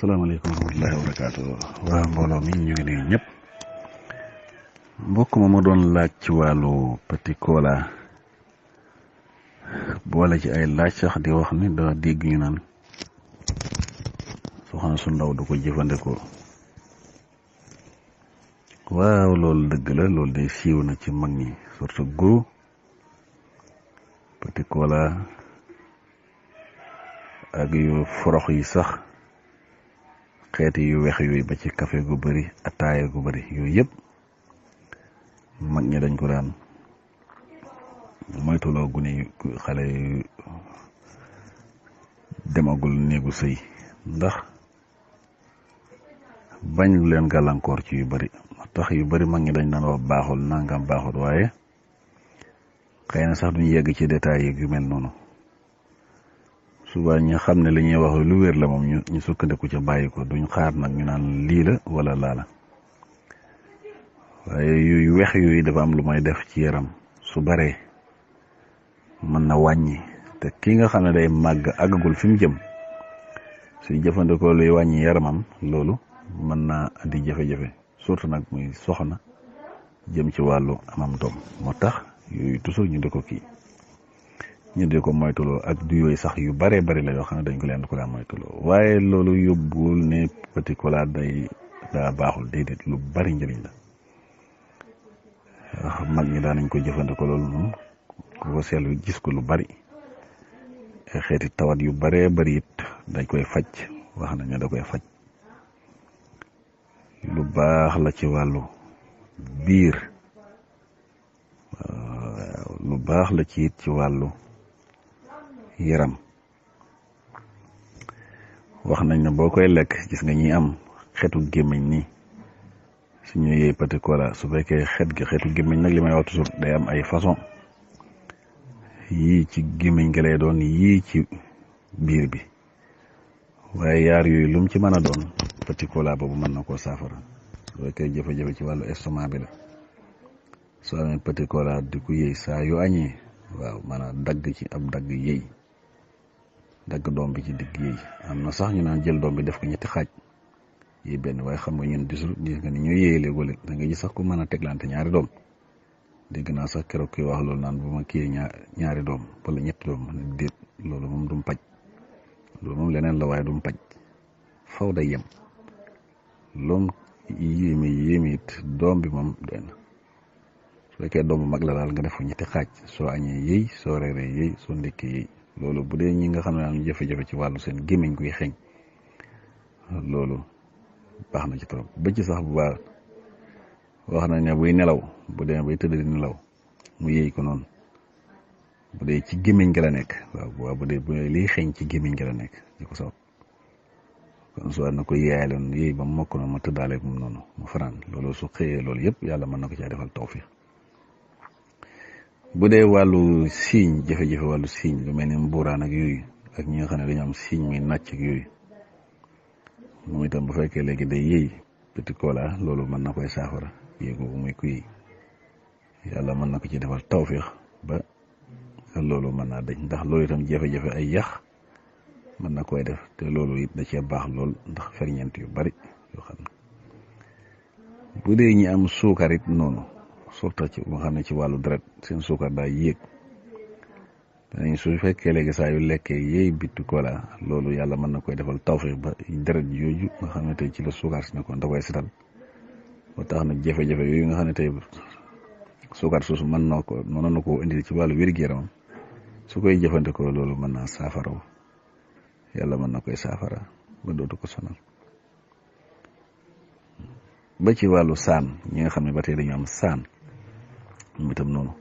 salaamaaleykum wa rahmatullahi wa barakaatu waa mbooloo mi ñu ngi nuyu ñëpp mbokk ma doon laaj ci wàllu petit cola boole ci ay laaj sax di wax ni da dégg ñu naan soxna su ndaw du ko jëfandikoo waaw loolu dëgg la loolu de siiw na ci mag ñi surtout guro petit cola ak yu forox yi sax xeeti yu weex yooyu ba ci café gu bari ataaya gu bari yooyu yëpp mag ñi dañ ko daan moytuloo gune yu xale yu demagul néegu sëy ndax bañ lu leen gàllankoor ci yu bari tax yu bari mag ñi dañ daan wax baaxul nangam baaxul waaye xëy na sax duñu yegg ci détails yu mel noonu suba ñu xam ne li ñuy wax lu wér la moom ñu sukkandiku ca bàyyi ko duñ xaar nag ñu naan lii la wala laa la waaye yu weex yooyu dafa am lu may def ci yaram su baree mën na wàññi te ki nga xam ne day màgg àggagul fi mu jëm suy jëfandikoo luy wàññi yaramam loolu mën naa andi jafe-jafe surtout nag muy soxna jëm ci wàllu amam doom moo tax yooyu toujours ñu di ko kii ñu di ko moytuloo ak du yooyu sax yu baree bari la yoo xam ne dañ ko leen ko daan moytuloo waaye loolu yóbbul ne petit cola daa baaxul déedéet lu bari njëriñ la wax mag ñi daan nañ ko jëfandikoo loolu moom ku ko seetlu gis ko lu bari ay xeeti tawat yu baree bari it dañ koy faj wax nañ ne da koy faj lu baax la ci wàllu biir lu baax la ci it ci wàllu yaram wax nañ ne boo koy lekk gis nga ñi am xetu gémmiñ nii suñu yëy petit cola su fekkee xet gi xetu gémmiñ nag li may wax toujours day am ay façon yii ci gémmiñ gi lay doon yii ci biir bi waaye yaar yooyu lu mu ci mën a doon petit cola boobu mën na koo saafara su fekkee jafe-jafe ci wàllu estomac bi la soo amee petit cola di ko yëy saa yu añee waaw maanaam dagg ci ab dagg yëy dagg doom bi ci digg yëy am na sax ñu naan jël doom bi def ko ñetti xaaj yi benn waaye xam nga ñun disul gis nga ni ñoo yëyee léegi da nga gis sax ku mën a teglante ñaari doom dégg naa sax keroog kii wax loolu naan bu ma kii ñaari doom wala ñetti doom déet loolu moom du mu paj loolu moom leneen la waaye du mu paj faw day yem loom yéemi it doom bi moom den su fekkee doom bu mag la daal nga def ko ñetti xaaj soo añee yëy soo reeree yëy soo ndekkee yëy loolu bu dee ñi nga xam ne am jafe-jafe ci wàllu seen gémmiñ guy xeeñ loolu baax na ci trop ba ci sax bu baax wax nañ ne buy nelaw bu dee bay tëdd di nelaw mu yëy ko noonu bu dee ci gémmiñ gi la nekk waaw bu dee liy xeeñ ci gémmiñ gi la nekk di ko sabab kon soo na ko yéeyaloon yëy ba mu mokk noonu ma tëddaale moom noonu mu fanaan loolu su xëyee loolu yëpp yàlla mën na ko caa defal tawfiq bu dee wàllu siiñ jafe-jafe wàllu siiñ lu mel ni mbuuraan ak yooyu ak ñi nga xam ne dañu am siiñ muy nàcc ak yooyu moom itam bu fekkee léegi day yëy petit cola loolu mën na koy saafara yéeg boobu muy kuy yàlla mën na ko ci defal tawfiq ba loolu mën naa dañ ndax loolu itam jafe-jafe ay yax mën na koy def te loolu it da cee baax lool ndax ferñeent yu bari yoo xam ne bu dee ñi am suukar it noonu surtout ci nga xam ne ci wàllu deret seen suukar daa yéeg danañ su fekkee léegi saa yu lekkee yéey petit cola loolu yàlla mën na koy defal tawfiq ba deret yooyu nga xam ne tey ci la suukar si nekkoon da koy setal ba tax na jafe-jafe yooyu nga xam ne tey suukar soosu mën na koo indi ci wàllu wér-gu-yaramam su koy jëfandikoo loolu mën naa saafara yàlla mën na koy saafara ba dootu ko sonal ba ci wàllu saan ñi nga xam ne ba tey dañu am saan mu itam noonu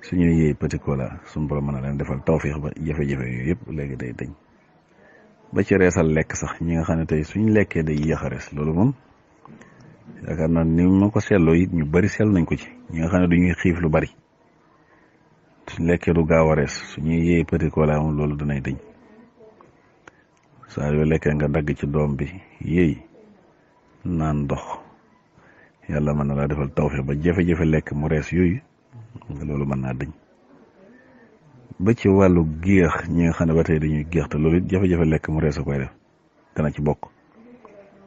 suñu yëy petit cola suñu borom mën na leen defal tawfiix ba jafe-jafe yooyu yëpp léegi day dañ ba ci reesal lekk sax ñi nga xam ne tey suñ lekkee day yéex a rees loolu moom yaakaar naa ni ma ko seetloo it ñu bari seetlu nañ ko ci ñi nga xam ne duñuy xiif lu bari suñ lekkee du gaaw a rees suñuy yëy petit cola moom loolu danay dañ saa yoo lekkee nga dagg ci doom bi yëy naan ndox yàlla mën na laa defal tawfiix ba jafe-jafe lekk mu rees yooyu loolu mën naa dañ ba ci wàllu géex ñi nga xam ne ba tey dañuy géex te loolu it jafe-jafe lekk mu rees a koy def dana ci bokk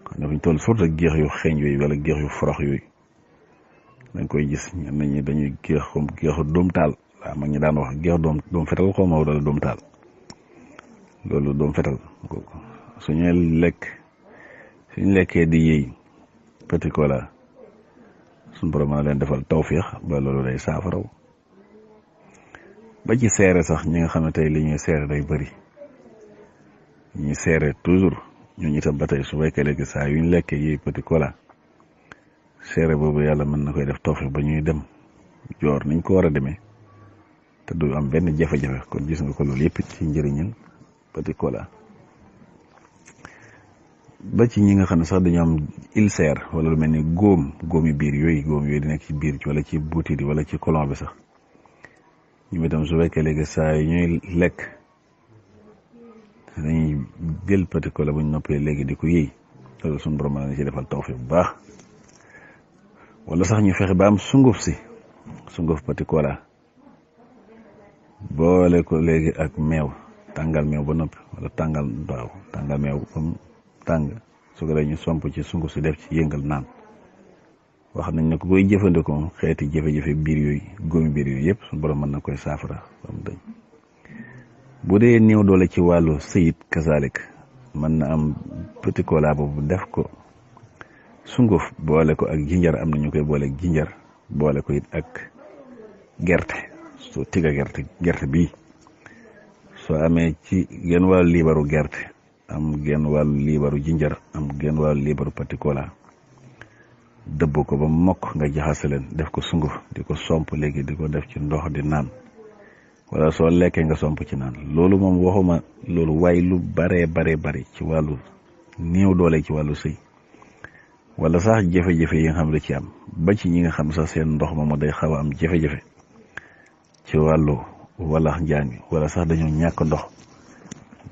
kon dafa ñu toll surtout géex yu xeeñ yooyu wala géex yu forox yooyu dañ koy gis ñenn ñi dañuy géex comme géexu doom taal waaw mag ñi daan wax géex doom fetal xaw ma wala doom taal loolu doom fetal suñu lekkee di yëy petit cola suñu borom mën a leen defal tawfiix ba loolu day saafaraw ba ci seere sax ñi nga xam ne tey li ñuy seere day bëri ñuy seere toujours ñooñu itam ba tey su fekkee léegi saa yuñ lekkee yëy petit cola seere boobu yàlla mën na koy def tawfiix ba ñuy dem joor niñ ko war a demee te du am benn jafe-jafe kon gis nga ko loolu yëpp ci njëriñal petit cola ba ci ñi nga xam ne sax dañoo am ulcère wala lu mel ni góomi biir góom yooyu di nekk ci biir wala ci butit wala ci colon bi sax ñu itam su fekkee léegi saa yu ñuy lekk dañuy jël petit cola bu ñu noppee léegi di ko yëy loolu suñu borom mën na ci defal tawfiix bu baax wala sax ñu fexe ba am sunguf petit cola boole ko léegi ak meew tàngal meew ba noppi wala tàngal meew ba mu tàng su ko defee ñu somp ci sunguf si def ci yëngal naan wax nañ ne ko koy jëfandikoo xeeti jafe-jafe biir yooyu góomi biir yooyu yëpp suñu borom mën na koy saafara ba mu dañ bu dee néew doole ci wàllu sëyit kasalik mën na am petit cola boobu def ko sunguf boole ko ak jinjar am na ñu koy boole ak jinjar boole ko it ak gerte soo tiga gerte bii soo amee ci genn wàllu liibaru gerte am genn wàllu liibaru jinjar am genn wàllu liibaru petit cola dëbb ko ba mokk nga jaxase leen def ko sunguf di ko somp léegi di ko def ci ndox di naan wala soo lekkee nga somp ci naan loolu moom waxuma loolu waaye lu bare ci wàllu néew doole ci wàllu sëy wala sax jafe-jafe yi nga xam ne ci am ba ci ñi nga xam sax seen ndox moomu day xaw a am jafe-jafe ci wàllu wala njàng wala sax dañoo ñàkk ndox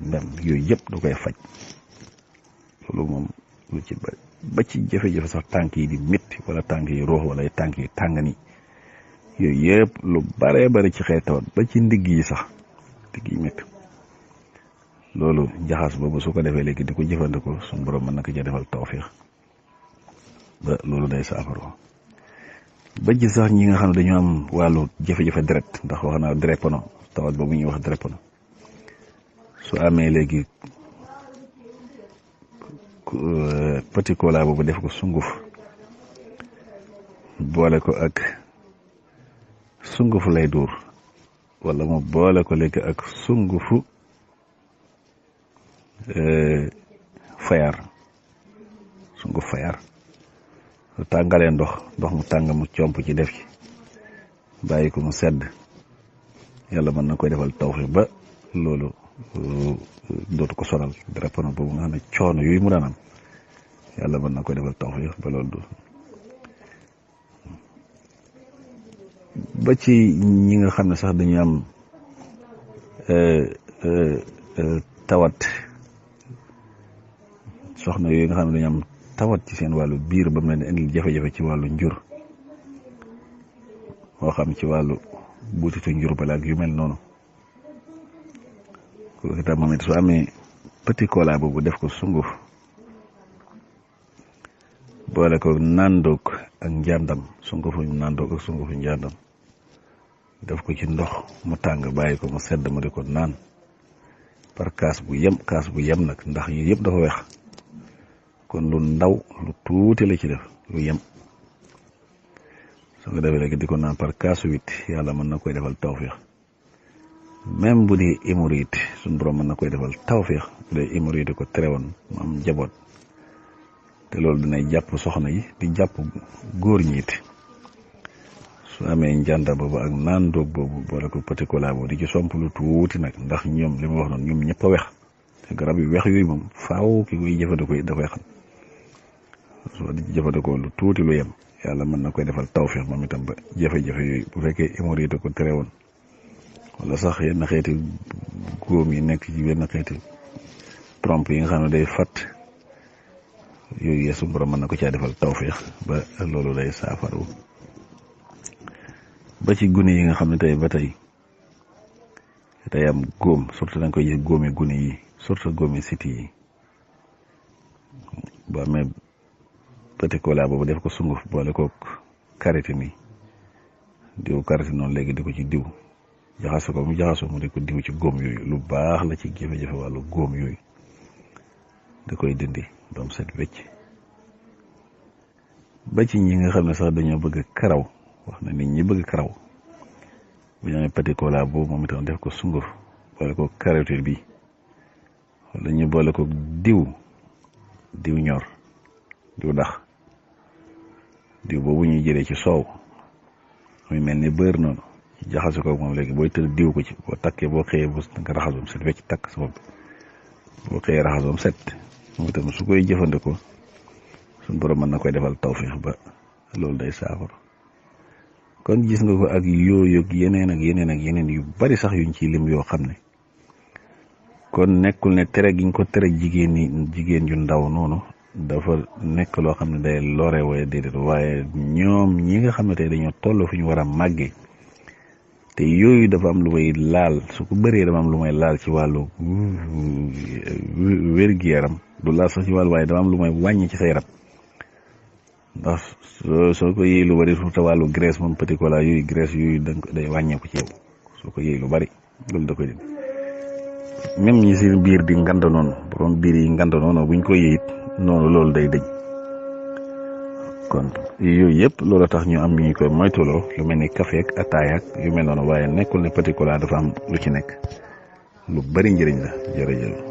ndem yooyu yëpp du koy faj loolu moom lu ci bari ba ci jafe-jafe sax tànk yi di métti wala tànk yi ruux wala tànk yi tàng ni yooyu yëpp lu bari ci xeet tawat ba ci ndigg yi sax ndigg yi métti loolu jaxas boobu su ko defee léegi di ko jëfandikoo suñu borom mën na ko ca defal tawfiix ba loolu day saafara ba ci sax ñi nga xam ne dañoo am wàllu jafe-jafe deret ndax wax naa drépano tawat boobu ñuy wax drépano su amee léegi petit cola boobu def ko sunguf boole ko ak sungufu lay duur wala mu boole ko léegi ak sungufu sunguf fayar su tàngalee ndox mu tàng mu comp ci def ci bàyyi ko mu sedd yàlla mën na koy defal tawfiix ba loolu dootu ko sonal drépano boobu nga xam ne coono yooyu mu daan am yàlla mën na koy defal tawfiix ba loolu du ba ci ñi nga xam ne sax dañu am tawat soxna yooyu nga xam ne dañu am tawat ci seen wàllu biir ba mu leen indil jafe-jafe ci wàllu njur moo xam ci wàllu butitu njur bala ak yu mel noonu kooku itam moom it su amee petit cola boobu def ko sunguf boole ko nandoog ak njàndam sungufu nandoog ak sungufu njàndam def ko ci ndox mu tàng bàyyi ko mu sedd mu di ko naan par kaas bu yem nag ndax yi yëpp dafa weex kon lu ndaw lu tuuti la ci def lu yem soo ko defee léegi di ko naan par kaasu 8 yàlla mën na koy defal tawfiix même bu dee hémorroïde suñu borom mën na koy defal tawfiix bu dee hémorroïde ko terewoon mu am njaboot te loolu dinay jàpp soxna yi di jàpp góor ñi it su amee njànda boobu ak naan doog boobu boole ko petit cola boobu di ci somp lu tuuti nag ndax ñoom li ma wax noonu ñoom ñëpp a wex te garab yu wex yooyu moom faaw ki koy jëfandikoo da koy xam soo di jëfandikoo lu tuuti lu yem yàlla mën na koy defal tawfiix moom itam ba jafe-jafe yooyu bu fekkee hémorroïde ko tere woon wala sax yenn xeeti góom yi nekk ci yenn xeeti trompe yi nga xam ne day fat yooyu yeesu borom mën na ko caa defal tawfiix ba loolu day saafaru ba ci gune yi nga xam ne tey ba tey am góom surtout da nga koy gis góomi gune yi surtout góomi siti yi boo amee petit cola boobu def ko sunguf boole ko karité nii diw karité noonu léegi di ko ci diw jaxase ko mu jaxasoo mu di ko diw ci góom yooyu lu baax la ci jafe-jafe wàllu góom yooyu da koy dindi ba mu set wecc ba ci ñi nga xam ne sax dañoo bëgg karaw wax na nit ñi bëgg karaw bu ñu amee petit cola boobu moom itam def ko sunguf boole ko karité bi wala ñu boole ko diw ñor diw dax diw boobu ñuy jëlee ci soow muy mel ni beurre noonu jaxase ko moom léegi booy tëdd diw ko ci boo takkee boo xëyee nga raxasoom set wecc takk sa bopp boo xëyee raxasoom set moom itam su koy jëfandikoo suñu borom mën na koy defal tawfiix ba loolu day saafara kon gis nga ko ak yooyu ak yeneen yu bari sax yuñ ciy lim yoo xam ne kon nekkul ne tere giñ ko tere jigéen ju ndaw noonu dafa nekk loo xam ne day lore waaye déedéet waaye ñoom ñi nga xam ne tey dañoo toll fi ñu war a màggee te yooyu dafa am lu may laal su ko bëree dafa am lu may laal ci wàllu wér-gi-yaram du laal sax ci wàllu waaye dafa am lu may wàññi ci sa yaram ndax soo ko yëy lu bari te wàllu graisse moom petit cola yooyu graisse yooyu day wàññeeku ci yow soo ko yëy lu bari loolu da koy dindi même ñi seen biir di ngand noonu borom biir yi ngand noonu buñ ko yëyit noonu loolu day dëj kon yooyu yëpp loolu tax ñu am ñu koy moytuloo lu mel ni café ak ataaya ak yu mel noonu waaye nekkul ne petit cola dafa am lu ci nekk lu bari njëriñ la jërëjëf